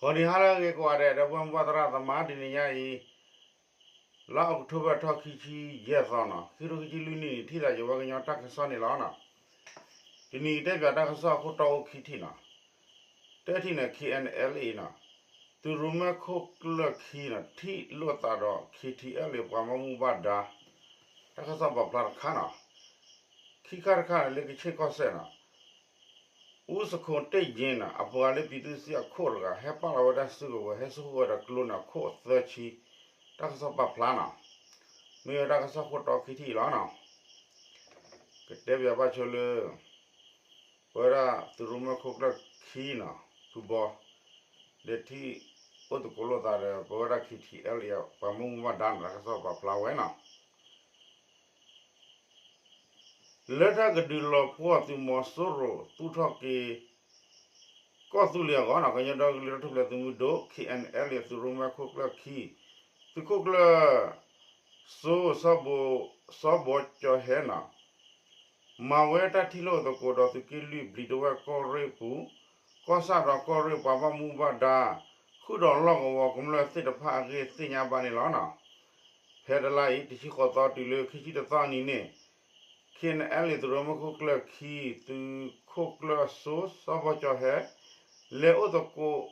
ဂီၤနံၤဟါလၢအဂ့ၤကိးဂၤဒဲး ဒီပုၢ်ဝဲၢ်မုၢ်ဘၣ်သရၣ်သမါ တနံၤညါအံၤ လါအီးကထိဘၢၣ်ထီၣ်ခံဆံယဲၢ်သီနီၤ ခံကထိခံဆံလွံၢ်နံၣ်န့ၣ် ထံၣ်သးယဝဲကညီတၢ်ကစီၣ်န့ၣ်လီၤနီၤ. တနံၤအံၤတဲပၠးတၢ်ကစီၣ်အခိၣ်တီအိၣ်ခံထံၣ်နီၤ. တထံၣ်န့ၣ် K N L A နီၤ သုးရိၣ်မဲခိၣ်ကျၢၢ်ခံနီၤ ထံၣ်လိာ်သးဒီး K T L A ပှၤဘၣ်မူဘၣ်ဒါ တၢ်ကစီၣ်ပာ်ဖျါတခါနီၤ. ခံခါတခါန့ၣ်လၢကဆ့ၣ်ကီၢ်စဲၣ်နီၤ အူစခိၣ်တ့ၢ်ယ့နီၤ အပှၤလၢပံၤသူစ့အခိၣ်တဂၤ ဟဲပာ်လီၤဝဲဒၣ်စုကဝဲၤ ဟဲဆူၣ်ဃုာ်ဝဲဒီးကျိန့ၣ် အခိၣ်သၢဆံ တၢ်ကစီၣ်ပာ်ဖျါနီၤ. မ့ၢ်ဝဲတၢ်ကစီၣ်ခိၣ်တီခံထံၣ်အံၤလီၤနီၤ. ကတဲပၠးဘၣ်ဆိလၢ ပဝဲဒၣ်သုးရိၣ်မဲခိၣ်ကျၢၢ်ခံနီၤ ဖုဘီ လဲၤထံၣ်အိၣ်သကိးလိာ်သးဒီး ပဝဲဒၣ် K T L A ပှၤဘၣ်မူဘၣ်ဒါနီၤ တၢ်ကစီၣ်ပာ်ဖျါဝဲနီၤ. လၢတၢ်ကဒုးလီၤပှီၢ်သုးမီၤစိရိၤသူၣ်ထီၣ်က့ၤ ကီၢ်သူလ့ၤအဂီၢ်နီၤ ကညီဒီကလုာ်တၢ်ထူၣ်ဖျဲးသုးမုၢ်ဒိၣ် K N L A သုးရိၣ်မဲခိၣ်ကျၢၢ်ခံ သုးခိၣ်ကျၢၢ် စိ စီၤဘီကၠီၤဟဲနီၤ မၤဝဲတၢ်ထံၣ်လိာ်သကိးဒီးသုးက့လွံၢ် ဘျံးဒဝဲၢ်ကီၢ်ရ့ၣ်ပူၤ ကီၢ်ဆၣ်ဒီးကီၢ်ရ့ၣ်ပှၤဘၣ်မူဘၣ်ဒါ ဃုာ်ဒီးလီၢ်ကဝီၤကမျၢၢ်သ့ၣ်တဖၣ်အဂ့ၢ်သ့ၣ်ညါဘၣ်န့ၣ်လီၤနီၤ. ဖဲတလါအံၤ တဆံဃိးသီတုၤလၢခံဆံတသီအနံၤန့ၣ် K N L A သုးရိၣ်မဲခိၣ်ကျၢၢ်ခံ သုးခိၣ်ကျၢၢ်စိ စီၤဘီကၠီၤဟဲ လဲၤအိၣ်သကိး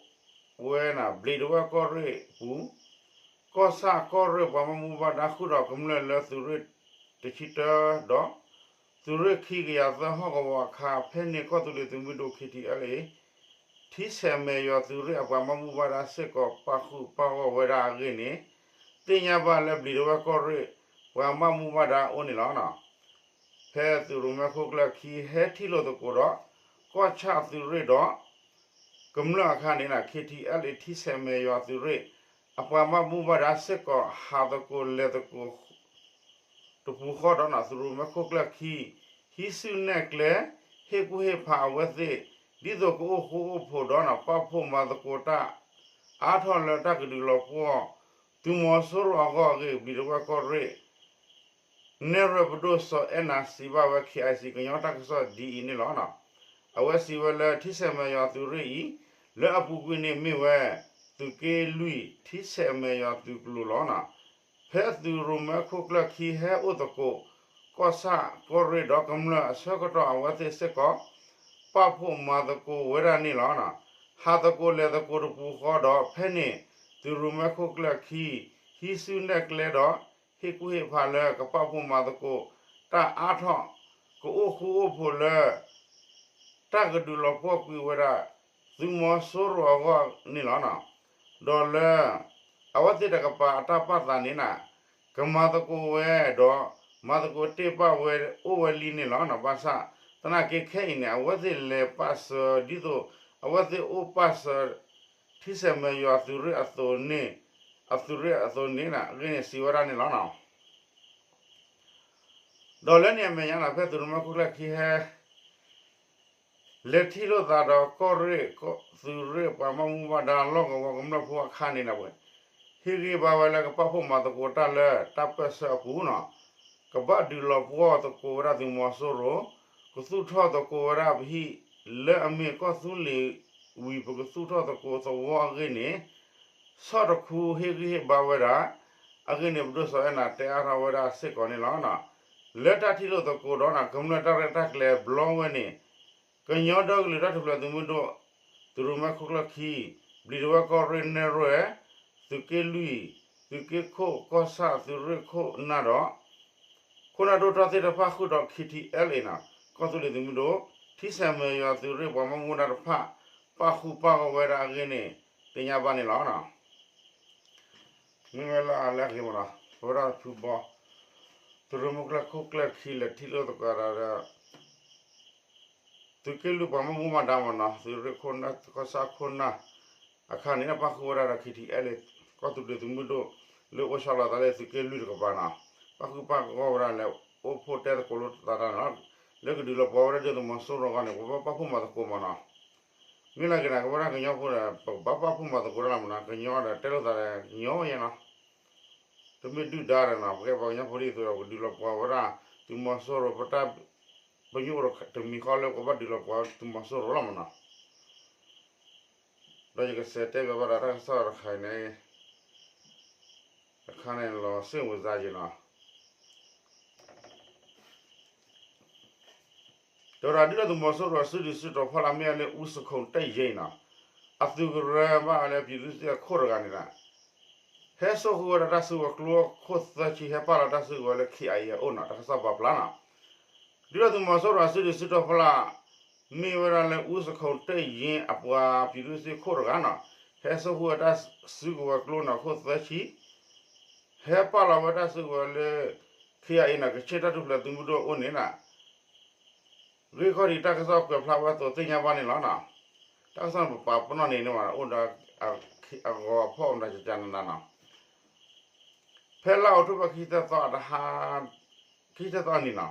ဝဲန့ၣ် ဘျံးဒဝဲၢ်ကီၢ်ရ့ၣ်ပူၤ ကီၢ်ဆၣ်ကီၢ်ရ့ၣ်ပှၤဘၣ်မူဘၣ်ဒါဃုာ်ဒီးကမျၢၢ်လၢသုးရ့ၣ်တဆံတၢဒီး သုးရ့ၣ်ခံကယၤသၢဟီၣ်ကဝီၤအခါ ဖဲန့ၣ်ကီၢ်သူလ့ၤသုးမုၢ်ဒိၣ် K T L A ထံဆဲးမဲာ်ယွၤသုးရ့ၣ်အပှၤဘၣ်မူဘၣ်ဒါစ့ၢ်ကီးပာ်ဃုာ်ပာ်ဂီၢ်ဝဲဒၣ်အဂ့ၢ်န့ၣ် သ့ၣ်ညါဘၣ်လၢဘျံးဒဝဲၢ်ကီၢ်ရ့ၣ် ပှၤဘၣ်မူဘၣ်ဒါအအိၣ်န့ၣ်လီၤ. ဖဲသုးရိၣ်မဲခိၣ်ကျၢၢ်ခံဟဲထံၣ်လိာ်သကိးဒီး ကီၢ်ဆၣ်သုးရ့ၣ်ဒီး ကမျၢၢ်အခါန့ၣ် K T L A ထံဆဲးမဲာ်ယွၤသုးရ့ၣ် အပှၤဘၣ်မူဘၣ်ဒါစ့ၢ်ကီး ဟးသကိးလဲၤသကိး တပူၤဃီဒီးန့ၣ် သုးရိၣ်မဲခိၣ်ကျၢၢ်ခံ ဟံးစုနဲၣ်ကျဲ ဟ့ၣ်ကူၣ်ဟ့ၣ်ဖးအဝဲသ့ၣ် ဒ်သိးကအိၣ်ဃူအိၣ်ဖိးဒီးန့ၣ် ပာ်ဖှိၣ်မၤသကိးတၢ် အါထီၣ်လၢတၢ်ကဒုးလီၤပှီၢ် သုးမီၤစိရိၤအဂီၢ်အဂ့ၢ် ဘျံးဒဝဲၢ်ကီၢ်ရ့ၣ် နဲၣ်ရွဲၣ်ပဒိၣ်စီၤအဲၣ်နၤစံးဘၣ်ဝဲ K I C ကညီတၢ်ကစီၣ်ဒ်အံၤန့ၣ်လီၤ. အဝဲစံးဝဲလၢထံဆဲးမဲာ်ယွၤသုးရ့ၣ်အံၤ လၢအပူၤကွံာ်န့ၣ်မ့ၢ်ဝဲ သုးက့လွံၢ် ထံဆဲးမဲာ်ယွၤသုးကလူးလီၤ. ဖဲသုးရိၣ်မဲခိၣ်ကျၢၢ်ခံဟဲအိၣ်သကိး ကီၢ်ဆၣ်ကီၢ်ရ့ၣ်ဒီးကမျၢၢ်အဆၢကတီၢ်အဝဲသ့ၣ်စ့ၢ်ကီး ပာ်ဖှိၣ်မၤသကိးဝဲဒၣ်န့ၣ်လီၤ. ဟးသကိးလဲၤသကိးတပူၤဃီဒီး ဖဲန့ၣ် သုးရိၣ်မဲခိၣ်ကျၢၢ်ခံ ဟံးစုနဲၣ်ကျဲဒီး ဟ့ၣ်ကူၣ်ဟ့ၣ်ဖးလၢကပာ်ဖှိၣ်မၤသကိး တၢ်အါထီၣ် ကအိၣ်ဃူအိၣ်ဖိးလၢ တၢ်ကဒုးလီၤပှီၢ်ကွံာ်ဝဲဒၣ် သုးမီၤစိရိၤအဂီၢ်န့ၣ်လီၤ. ဒီးလၢ အဝဲသ့ၣ်တကပၤအတၢ်ပာ်သးန့ၣ်န့ၣ် ကမၤသကိးဝဲဒီး မၤသကိးတ့ၢ်ပာ်ဝဲအိၣ်ဝဲလံန့ၣ်လီၤ. ဘၣ်ဆၣ် သနာ်က့ခဲအံၤန့ၣ် အဝဲသ့ၣ်လဲၤပာ်စၢၤဒ်သိး အဝဲသ့ၣ်အိၣ်ပာ်စၢၤ ထံဆဲးမဲာ်ယွၤအသုးရ့ၣ်အသိးန့ၣ် အသုးရ့ၣ်အသိးန့ၣ် အဂ့ၢ်န့ၣ်စံးဝဲဒၣ်န့ၣ်လီၤ. ဒီးလၢန့ၣ်အမဲာ်ညါန့ၣ် ဖဲသုးရိၣ်မဲခိၣ်ကျၢၢ်ခံဟဲ လဲၤထံၣ်လိာ်သးဒီးကီၢ်ရ့ၣ် သုးရ့ၣ်ပှၤဘၣ်မူဘၣ်ဒါလီၢ်ကဝီၤကမျၢၢ်ဖိအခါန့ၣ် ဟ့ၣ်ဂံၢ်ဘါဝဲလၢကပာ်ဖှိၣ်မၤသကိးတၢ်လၢတၢ်ပၢၢ်ဆၢအပူၤန့ၣ် ကဘၣ်ဒုးလီၤပှီၢ်သကိးဝဲဒၣ်သုးမီၤစိရိၤ ကသူၣ်ထီၣ်သကိးဝဲဒၣ်ပဟံၣ် လၢအမ့ၢ်ကီၢ်သူလ့ၤဝံၤ ပကသူၣ်ထီၣ်သကိးသဝီအဂ့ၢ်န့ၣ် ဆီၣ်တခူဟ့ၣ်ဂံၢ်ဟ့ၣ်ဘါဝဲဒၣ် အဂ့ၢ်န့ၣ် ပဒိၣ်စီၤအဲၣ်နၤတဲအါထီၣ်ဝဲဒၣ်စ့ၢ်ကီးန့ၣ်လီၤ. လၢတၢ်ထံၣ်လိာ်သကိးဒီးန့ၣ် ကမျၢၢ်တၢ်ရဲၣ်တၢ်ကျဲၤဘျီဝဲန့ၣ် ကညီဒီကလုာ်တၢ်ထူၣ်ဖျဲးသုးမုၢ်ဒိၣ် သုးရိၣ်မဲခိၣ်ကျၢၢ်ခံ ဘျံးဒဝဲၢ်ကီၢ်ရ့ၣ်နဲၣ်ရွဲၣ် သုးက့လွံၢ် သုးက့ခိၣ် ကီၢ်ဆၣ်သုးရ့ၣ်ခိၣ်နၢ်ဒီး ခိၣ်နၢ်ဒိၣ်ထီၣ်သ့ၣ်တဖၣ်ဃုာ်ဒီး K T L A န့ၣ် ကီၢ်သူလ့ၤသုးမုၢ်ဒိၣ် ထံဆဲးမဲာ်ယွၤသုးရ့ၣ်ပှၤဘၣ်မူဘၣ်ဒါတဖၣ် ပာ်ဃူပာ်ဂီၢ်ဝဲဒၣ်အဂ့ၢ်န့ၣ် သ့ၣ်ညါဘၣ်န့ၣ်လီၤ. မ့ၢ်ဝဲလၢအလၢအဂ့ၤမးနီၤ ပဝဲဒၣ်ဖုဘီ သုးရိၣ်မဲခိၣ်ကျၢၢ်ခံလဲၤထံၣ်လိာ်သကိးဒီး သုးက့လွံၢ်ပှၤဘၣ်မူဘၣ်ဒါမးနီၤ သုးရ့ၣ်ခိၣ်နၢ် ကီၢ်ဆၣ်ခိၣ်နၢ် အခါန့ၣ် ပာ်ဃုာ်ဝဲဒၣ်ဒီး K T L A ကီၢ်သူလ့ၤသုးမုၢ်ဒိၣ် လၢအိၣ်ဆီလီၤသးလၢသုးက့လွံၢ်တကပၤနီၤ ပာ်ဃုာ်ပာ်ဂီၢ်ဝဲဒၣ်လဲၤအိၣ်ဖှိၣ်တဲသကိးလိာ်သးတၢ်နီၤ လၢကဒုးလီၤပှီၢ်ဝဲဒၣ်ဒုသုးမီၤစိရိၤအဂီၢ်န့ၣ် ပဘၣ်ပာ်ဖှိၣ်မၤသကိးမးနီၤ မ့ၢ်လၢက့ၤန့ၣ် ကဝဲဒၣ်ကညီဖိဒီး ပကဘၣ်ပာ်ဖှိၣ်မၤသကိးတၢ်လီၤမးနီၤ ကညီဒီးတဲလိာ်သးဒီးကညီယဲနီၤ တမ့ၢ်ဒုၣ်ဒါဒီးနီၤ ပကဲပှၤကညီဖိဒ်သိးဒီး ကဒုးလီၤပှီၢ်ဝဲဒၣ်သုးမီၤစိရိၤ ပတၢ် ပညိၣ်အိၣ်ဒီးတမံၤဃီလၢကဘၣ်ဒုးလီၤပှီၢ်သုးမီၤစိရိၤလီၤမးနီၤ ဒီးယကစးတဲဘၣ်ဘၣ်ဒီးတၢ်ကစီၣ်တခါအံၤန့ၣ်, တခါန့ၣ်လီၤစ့ၣ်မုာ်စါယံၤနီၤ. ဒီးဒုၣ်ဒါသုးမီၤစိရိၤအစုဒုးစုတီၤဖီလာ်မ့ၢ်ဝဲလၢ အူစခိၣ်တ့ၢ်ယ့နီၤ, အသုးကရၢဘၣ်ဝဲလၢ ပြည်သူ့စစ် အခိၣ်တဂၤန့ၣ်ဒီး ဟဲစိာ်ဃုာ်ဝဲဒၣ်တၢ်စုကဝဲၤကျိခိၣ်သၢဆံ ဟဲပာ်လီၤတၢ်စုကဝဲၤလၢ ခ့အံၤအအိၣ်နီၤ, တၢ်ကစီၣ်ပာ်ဖျါနီၤ. ဒုၣ်ဒါသုးမီၤစိရိၤအစုဒုးစုတီၤဖီလာ် မ့ၢ်ဝဲဒၣ်လၢ အူစခိၣ်တ့ၢ်ယ့အပှၤ ပြည်သူ့စစ် ခိၣ်တဂၤနီၤ, ဟဲစိာ်ဃုာ်ဝဲတၢ်စုကဝဲၤကျိနီၤ ခိၣ်သၢဆံ ဟဲပာ်လီၤဝဲတၢ်စုကဝဲၤလၢ ခ့အံၤနီၤ ကချ့ၣ်တၢ်ထူၣ်ဖျဲးသုးမုၢ်ဒိၣ်အအိၣ်န့ၣ်နီၤ, ဂ့ၢ်ခီၣ်ဒံးတၢ်ကစီၣ်ကွဲးဖျါဝဲအသိးသ့ၣ်ညါဘၣ်န့ၣ်လီၤနီၤ. တၢ်ကစီၣ်န့ၣ် ပပာ်ပနီၣ်န့ၣ်န့ၣ် အိၣ်ဒီးအဂီၤဖီၣ်မတၤကကနၤနီၤ. ဖဲလါအီးထိဘၢၣ် ခံဆံသၢသီအတဟါ, ခံဆံသၢသီအနံၤနီၤ,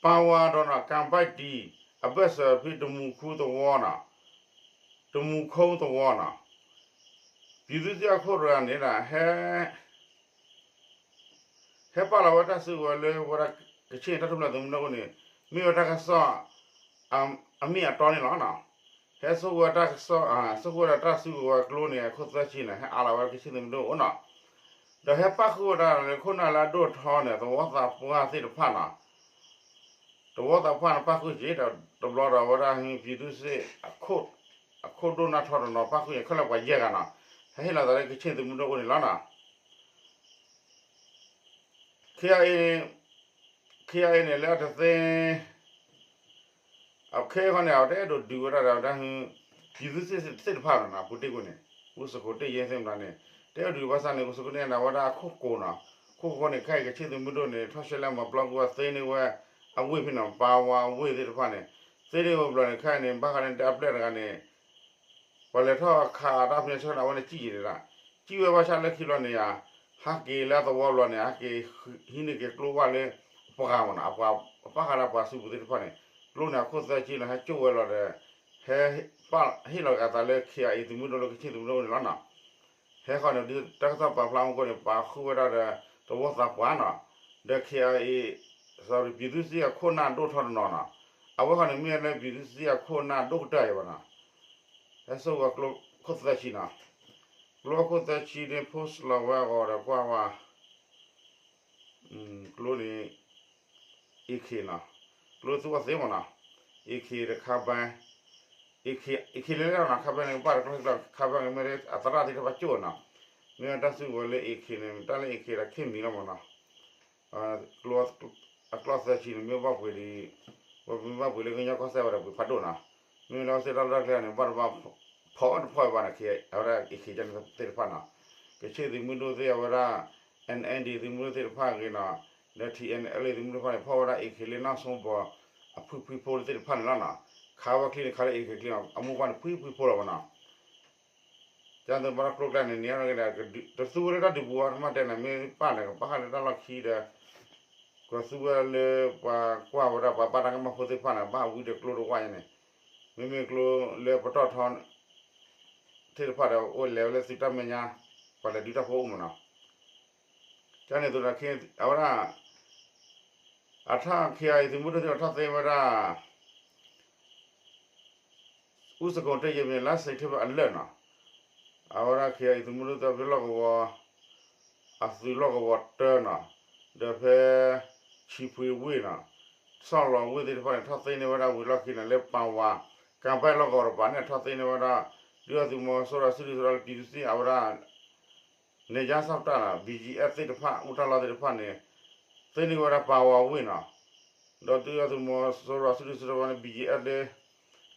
ပၢ်ဝါဒီးနီၤ ကၣ်ဘၣ်တံၣ် အဘၢၣ်စၢၤဖဲတမူၤခူသဝီနီၤ, တမူၤခူသဝီနီၤ, ပြည်သူ့စစ် အခိၣ်တဂၤန့ၣ်ဒီး ဟဲ ဟဲပာ်လီၤဝဲတၢ်စုကဝဲၤလၢဝဲဒၣ် ကချ့ၣ်တၢ်ထူၣ်ဖျဲးသုးမုၢ်ဒိၣ်အအိၣ်န့ၣ် မ့ၢ်ဝဲတၢ်ကစီၣ် အမ့ၢ်အတီန့ၣ်လီၤနီၤ. ဟဲစိာ်ဃုာ်ဝဲတၢ်ကစီၣ်, စိာ်ဃုာ်ဝဲဒၣ်တၢ်စုကဝဲၤကျိန့ၣ် ခိၣ်သၢဆံန့ၣ် ဟဲအါလီၤဝဲကချ့ၣ်သုးမုၢ်ဒိၣ်အအိၣ်နီၤ, ဒီးဟဲပာ်ဃုာ်ဝဲဒၣ်လၢခိၣ်နၢ်လၢအဒိၣ်ထီန့ၣ် သဝီသးပှၢ်သ့ၣ်တဖၣ်နီၤ. သဝီသးပှၢ်န့ၣ် ပာ်ဃုာ်က့ၤဒီး တဘျီဒီးဝဲဒၣ် ပြည်သူ့စစ် အခိၣ်ဒိၣ်နၢ်ထီတနီၤ ပာ်ဃုာ်က့ၤခဲလၢာ်ပှၤယဲၢ်ဂၤနီၤ, ဟဲဟ့ၣ်လီၤသးလၢကချ့ၣ်သုးမုၢ်ဒိၣ်အအိၣ်န့ၣ်လီၤနီၤ. ခ့အံၤ, ခ့အံၤန့ၣ် လၢအတသ့ အခဲအံၤခီန့ၣ် အဝဲတအဲၣ်ဒိးဒုးဝဲဒၣ်ဒီးဝဲဒၣ် ပြည်သူ့စစ် သ့ၣ်တဖၣ်နီၤ, ပူၤတ့ၢ်ကွံာ်န့ၣ် အူစခိၣ်တ့ၢ်ယ့သ့ၣ်မတၤန့ၣ် တအဲၣ်ဒိးဒုးဘၣ်ဆၣ်န့ၣ် အူစခိၣ်တ့ၢ်ယ့န့ၣ် အဝဲဒၣ်အခိၣ်ကိးနီၤ, ခိၣ်ကိးန့ၣ် ခဲအံၤကချ့ၣ်သုးမုၢ်ဒိၣ်န့ၣ် ထီၣ်ရှဲလဲမၤပျီကွံာ်ဝဲသ့န့ၢ်ဝဲ အဝ့ၢ်ဖဲန့ၣ် ပၢ်ဝါဝ့ၢ်သ့ၣ်တဖၣ်န့ၣ် သ့န့ၢ်ဝဲဘျီန့ၣ် ခဲအံၤန့ၣ် ဘၣ်ဃးန့ၣ် တၢ်အပျဲၢ်တဂၤန့ၣ် ပှၤလဲၤထီၣ်ခးတၢ်ဖဲန့ၣ်ဆၢကတီၢ် အဝဲန့ၣ်စံၣ်ယံၤဒၣ်, စံၣ်ဝဲဘၣ်ဆၣ်လၢခံဘျီန့ၣ်ဧါ, ဟးက့ၤလၢအသဝီဘျီန့ၣ် ဟဲက့ၤဟံးန့ၢ်က့ၤကျိဝဲလၢ ပှၤမနီၤ, အပှၤပာ်ဃာ်ဒၣ်ပှၤစုပူၤသ့ၣ်တဖၣ်န့ၣ် ကျိန့ၣ်အခိၣ်သၢဆံန့ၣ် ဟဲကၠိၣ်ဝဲလီၤဒီး ဟဲပာ်ဟ့ၣ်လီၤက့ၤအသးလၢ ခ့အံၤသုးမုၢ်ဒိၣ်လၢကချ့ၣ်သုးမုၢ်ဒိၣ်န့ၣ်လီၤနီၤ. ဟဲဃီန့ၣ် ဒ်တၢ်ကစီၣ်ပာ်ဖျါမူခိၣ်န့ၣ် ပာ်ဃုာ်ဝဲဒၣ်ဒီး သဝီသးပှၢ်နီၤ, ဒီး ခ့အံၤ ပြည်သူ့စစ် အခိၣ်နၢ်ဒိၣ်ထီၣ်တနီၤနီၤ, အဝဲဃီန့ၣ်မ့ၢ်လၢ ပြည်သူ့စစ် အခိၣ်နၢ်ဒိၣ်ကတၢၢ်အံၤဘၣ်နီၤ. ဟဲစိာ်ဝဲကျိခိၣ်သၢဆံနီၤ, ကျိခိၣ်သၢဆံန့ၣ် post လီၤဝဲအဂီၢ်ဒီးကွၢ်ဝဲ ကျိန့ၣ် AK နီၤ, ကျိသူအီၤသ့မနီၤ, AK ဒီး carbine, AK, AK လဲၤလဲၤနီၤ, carbine န့ၣ် ကဘၣ်တကျီကျီ carbine န့ၣ် မ့ၢ်လၢအသရၣ်သ့ၣ်တဖၣ်ကၠိၣ်နီၤ, မ့ၢ်တၢ်စုကဝဲၤလၢ AK န့ၣ် တၢ်လၢ AK ဒီး ခ့ၣ်မံၤလီၤမနီၤ. ကျိ အကျီၢ်သၢဆံန့ၣ် မ့ၢ်ဘၣ်ပှ့ၤဒ်, ဝဲမ့ၢ်ဘၣ်ပှ့ၤလၢကညီကီၢ်စဲၣ်ဝဲဒီးပှ့ၤဖးဒိၣ်နီၤ, မ့ၢ်လၢအဝဲသ့ၣ်တၢ်လီၢ်တၢ်ကျဲန့ၣ် ဘၣ်တဘၣ်ဖီၣ်တဖီၣ်ဘၣ်န့ၣ် အဝဲဒၣ် AK သ့ၣ်တဖၣ်နီၤ, ကချ့ၣ်သုးမုၢ်ဒိၣ်သ့ၣ်အဝဲဒၣ် NND သုးမုၢ်ဒိၣ်သ့ၣ်တဖၣ်အဂ့ၤနီၤ, ဒီး TNLA သုးမုၢ်ဒိၣ်တဖၣ်န့ၣ် ဖီၣ်ဝဲဒၣ် AK လၢနီၢ်ဆိဘီ အဖှံဖှံဖိသ့ၣ်တဖၣ်န့ၣ်လီၤနီၤ, ခးဝဲချံန့ၣ် ခးလၢ AK ချံနီၤ, အမိၢ်ပှၢ်န့ၣ် ဖှံဖှံဖိလီၤမနီၤ. ကၢ်သိးဘၣ်တၢ်ကျိကျဲန့ၣ် န့ၣ် တသူဝဲလၢတၢ်ဒုးပူၤအီၤ မ့ၢ်တဲန့ၣ် မ့ၢ်ပၢ်န့ၣ် ကဘၣ်ဃးလၢတၢ်လီၢ်ခံဒီး ကသူဝဲလၢပှၤကွၢ်ဝဲဒၣ်ပှၤဘၣ်တၢ်ကမၣ်ဖိသ့ၣ်တဖၣ်န့ၣ် ဘၣ်ဝံဒီးကျိတဝၢ်ညါန့ၣ်, မ့မ့ၢ်ကျိလၢပတီၢ်ထီ သ့ၣ်တဖၣ်ဒီး အိၣ်လဲၤဝဲလၢသုးတၢ်မဲာ်ညါ ပှၤလဲၤဒုးတၢ်ဖိအိၣ်မနီၤ. ကန့ၣ်သိးဒီး အဝဲဒၣ် အထၣ် ခ့အံၤ သုးမုၢ်ဒိၣ်သ့ၣ်ဒီးထီၣ်သ့ဝဲဒၣ် အူစခိၣ်တ့ၢ်ယ့မ့ၢ် လါစဲးပထ့ဘၢၣ်အလၢာ်နီၤ, အဝဲဒၣ် ခ့အံၤ သုးမုၢ်ဒိၣ်သ့ၣ်ဖဲလီၢ်ကဝီၤ အသုးလီၢ်ကဝီၤတၢနီၤ, ဒီးဖဲ ဆံးဖှံဝ့ၢ်နီၤ, ဆီၣ်လီၤဝ့ၢ်သ့ၣ်တဖၣ်န့ၣ် ထီၣ်သ့န့ၢ်ဝဲဒၣ်ဝံၤလီၢ်ခံန့ၣ် လၢပၢ်ဝါ ကၣ်ဘၣ်လီၢ်ကဝီၤတပၤန့ၣ် ထီၣ်သ့န့ၢ်ဝဲဒၣ် ဒုၣ်ဒါသုးမီၤစိရိၤစုဒုၣ်စိဒီး ပြည်သူ့စစ် အဝဲဒၣ် နယ်ခြားစောင့်တပ်နီၤ BGF သ့ၣ်တဖၣ် အိၣ်တၢ်လီၢ်သ့ၣ်တဖၣ်န့ၣ် သ့န့ၢ်ဝဲဒၣ်ပၢ်ဝါဝ့ၢ်နီၤ, ဒီးဒုၣ်ဒါသုးမီၤစိရိၤစုဒုၣ်စုဒီး BGF လၢ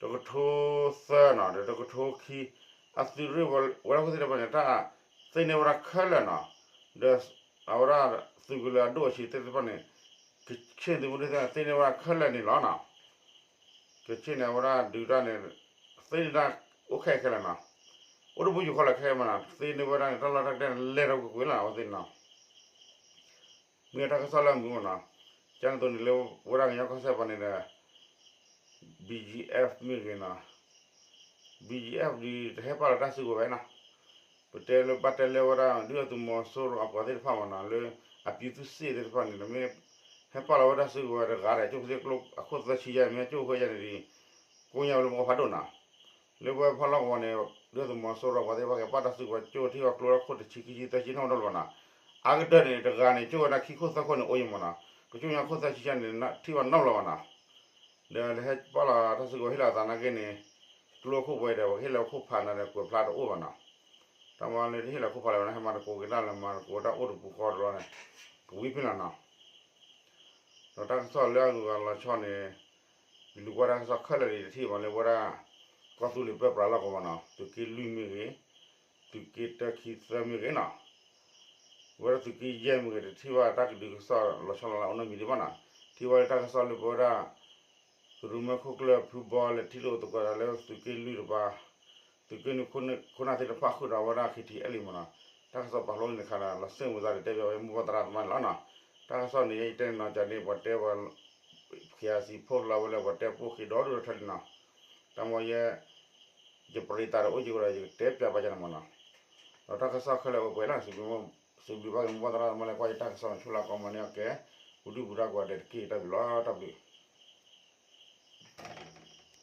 တကထိသၢနီၤ ဒီးတကထိခံ အသုးရ့ၣ်ဝဲဒၣ်ခိၣ်သ့ၣ်တဖၣ်န့ၣ် တၢ်သ့န့ၢ်ဝဲဒၣ်ခဲလၢာ်နီၤ, ဒီးအဝဲဒၣ်သုးကလၢၤအဒိၣ်အဆံးသ့ၣ်တဖၣ်န့ၣ် ကချ့ၣ်သုးမုၢ်ဒိၣ်သ့ၣ်တဖၣ်န့ၣ် သ့န့ၢ်ဝဲဒၣ်ခဲလၢာ်န့ၣ်လီၤနီၤ. ကချ့ၣ်န့ၣ် အဝဲဒၣ်ဒုးတၢ်န့ၣ် သ့န့ၢ်တၢ်အိၣ်ခဲခဲလၢာ်နီၤ, အိၣ်တပူၤဃီလၢာ်ခဲခဲမးနီၤ သ့န့ၢ်ဝဲဒၣ်န့ၣ် တၢ်လီၢ်တၢ်ကျဲန့ၣ် လဲၤထီၣ်ကွ့ၢ်ကွ့ၢ်လီၤနီၤ အဝဲသ့ၣ်နီၤ. မ့ၢ်တၢ်ကစီၣ်လၢအမုာ်မးနီၤ, ကန့ၣ်သိးန့ၣ်လၢ ဝဲဒၣ်ကညီကီၢ်စဲၣ်ပှၤန့ၣ်ဒီး BGF မ့ၢ်ဂ့ၤနီၤ, BGF ဒ်တဟဲပာ်လီၤတၢ်စုကဝဲၤနီၤ, ပတဲလၢဘၣ်တဲလၢဝဲဒၣ် ဒုၣ်ဒါသုးမီၤစိရိၤအပှၤသ့ၣ်တဖၣ်မးနီၤ လၢအပြည်သူ့စစ်သ့ၣ်တဖၣ်န့ၣ် မ့ၢ်ဟဲပာ်လီၤဝဲတၢ်စုကဝဲၤတဂၤဒီး ကၠိၣ်ဖဲကျိအခိၣ်သၢဆံယဲၢ် မ့ၢ်ကၠိၣ်ဃဲယဲၢ်န့ၣ်ဒီး ကိညါဝဲလၢပကီၢ်ဖးဒိၣ်နီၤ. လၢပဝဲဖီလီၢ်ကဝီၤန့ၣ် ဒုၣ်ဒါသုးမီၤစိရိၤပှၤသ့ၣ်တဖၣ်က့ၤပာ်တၢ်စုကဝဲၤကၠိထံၣ်ဝဲကျိလၢခိၣ်တဆံခံဆံသၢဆံနီၣ်နီၣ်လၢၤဘၣ်နီၤ, အါကတၢၢ်န့ၣ် တဂၤန့ၣ် ကၠိဝဲဒၣ်ခံခိၣ်သၢခိၣ်န့ၣ်အိၣ်ယံၤမးနီၤ, ကၠိညါခိၣ်သၢဆံဆံန့ၣ် ထံၣ်ဝဲနီတဘျီဘၣ်နီၤ, ဒီးဟဲပာ်လီၤတၢ်စုကဝဲၤဟ့ၣ်လီၤသးနာ်က့န့ၣ် ကျိခိၣ်ပှဲၤဒီး ပှၤကဟ့ၣ်လီၤခိၣ်ဖးနၤဒီးကွဲးဖျါတအိၣ်ဘၣ်နီၤ, တၢ်မၤလၢတဟ့ၣ်လီၤခိၣ်ဖးလၢၤဘၣ်န့ၣ် ဟဲမၤသကိးက့ၤတၢ်လၢမၤသကိးတၢ်အိၣ်တပူၤဃီတဘျီန့ၣ် ကဝံဖဲလီၤနီၤ ဒီးတၢ်ကစီၣ်လၢအဂုၤအဂၤလီၤဆီန့ၣ် ယလူၤကွၢ်တၢ်ကစီၣ်ခဲလၢာ်လံတထံၣ်မးလၢပဝဲဒၣ် ကီၢ်သူလ့ၤပၢပြးလီၢ်ကဝီၤနီၤ, သုးက့လွံၢ်မ့ၢ်ဂ့ၤ, သုးက့တၢခံသၢမ့ၢ်ဂ့ၤနီၤ, ဝဲဒၣ်သုးက့ယဲၢ်မ့ၢ်ဂ့ၤ တထံၣ်ဘၣ်တၢ်ကဒုးကစီၣ်လီၤဆီလီၤလးအိၣ်နီတမံၤဒံးဘၣ်နီၤ, ထံၣ်ဘၣ်လၢတၢ်ကစီၣ်လၢပဝဲဒၣ် သုးရူမဲခိၣ်ကျၢၢ်ဖုဘီလဲၤထံၣ်လိာ်သကိးတၢ်လၢသုးက့လွံၢ်တပၤ သုးက့နွံခိၣ်နၢ်သ့ၣ်တဖၣ်ဃုာ်ဒီးဝဲဒၣ် ခ့ထံအဲလံမးနီၤ, တၢ်ကစီၣ်ပာ်ဖျါန့ၣ်တခါဒီး လီၤစိတ်ဝင်စားဒီးတဲဘၣ်ဝဲမိၢ်ပၢ်သရၣ်သမါန့ၣ်လီၤနီၤ, တၢ်ကစီၣ်န့ၣ် ယတဲန့ၣ်နီၤ ကန့ၣ် ပှၤတဲပှၤ ခ့အစံးဖိလီၤဝဲလၢပှၤတဲပိၢ်ဃ့ဒီဒူၣ်ဒီထၢလံနီၤ, တၢ်မ့ၢ်ယဲ ယပရံးသးဒီးအိၣ်ယံၤဒီး ယကတဲပၠးဘၣ်ယၤန့ၣ်မးနီၤ, ဒီးတၢ်ကစီၣ်ခဲလၢာ်အိၣ်ပှဲၤလီၤ, စံးဘျုးဘၣ်က့ၤမိၢ်ပၢ်သရၣ်သမါလၢကွၢ်ယတၢ်ကစီၣ်န့ၣ် ဆူလၢကီမးန့ၣ်အကဲ ပူၤဒုၣ်ပူၤဒါကိးဂၤဒဲးတက့ၢ်တၢ်ဘျုးလီၤ တၢ်ဘျုး